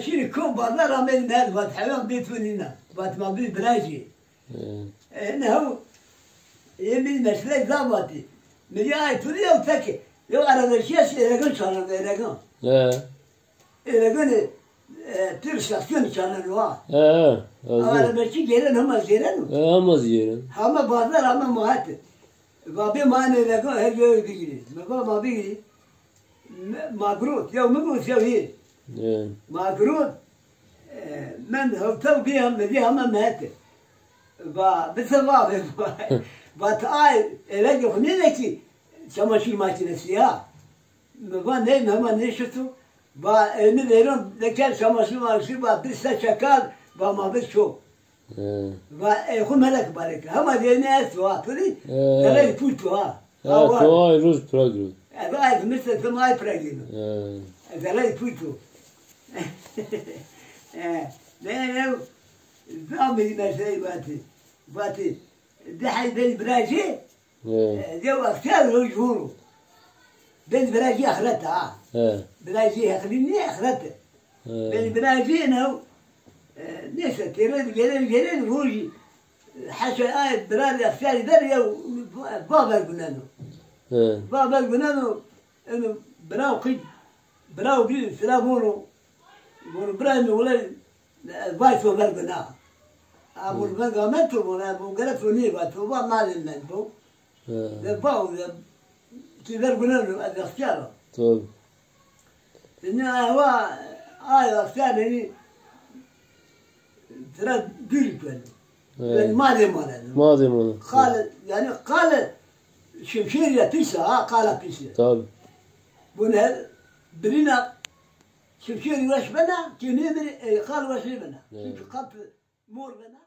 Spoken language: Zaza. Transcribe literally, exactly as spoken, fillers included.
Şîrî kom bazar ameyî, merd vat hewan bê tu nîna. Vat ma bî birajî. E, ne hew, ê mi meşlek zaf vatî. Mi dî ay tu yew tek, yew arabeşîya şî Eregan çalan, Eregan. Eregan, e, pir şaxsîyon çalan wa. Arabeşî gêren hema zêren o. Hema zêren. Hema bazar, hema mahet. Va bê ma Eregan her yew bigîrî. Mi va ma bigîrî. Ma girot, yew mi girot, yew hê. Ma girot, e, mend hewtew bî hem, bî hema mehete. Va, bise va, va, va ti ay, eve ki xu nêde ki çamaşır makinesi ya. Mi va ney, mi hema nêşito. Va, e, mi vêron, deker çamaşır makinesi, va, bir se çekal, va, ma bir çok. Va, e, xu melek barek. Hema dêne esto, ha, tu dî? Zerrey pût o, ha. Ha, to ay roz pira girot. Ez ay zimistan tim ay pira gino. Ez zerrey pût o. E, ne, ne, zamî mesela vatî. Vatî, di hey bey birajî, e, yew extiyar roz vûro. Bey birajî axret ha. Birajî heqlî nî axret. Bey birajî ne, e, neyse, têrê de gelen, gelen rojî, e, heşa ay birarî extiyarî der yew va verguneno. Va verguneno, eno biraw qî, biraw bî, sira vono, vono, birayê mi, wele, e, vay to verguna. A, vono, verga me to, vono, e, vono, gere to nî, va to, va nalê men bo. De va, de, ti verguneno, ez extiyar o. Tabii. Ina ewa, ay extiyar, yanî, tira dûrî kueno. Yanî ma de maneno. Ma de maneno. Qale, yanî qale şimşêrî ya pîs a, ha, qala pîs a. Tabii. Bune birîna şimşêrî weş bena, ki nêmirî, e, qal weş nêbena. Çünkü qap mor bena.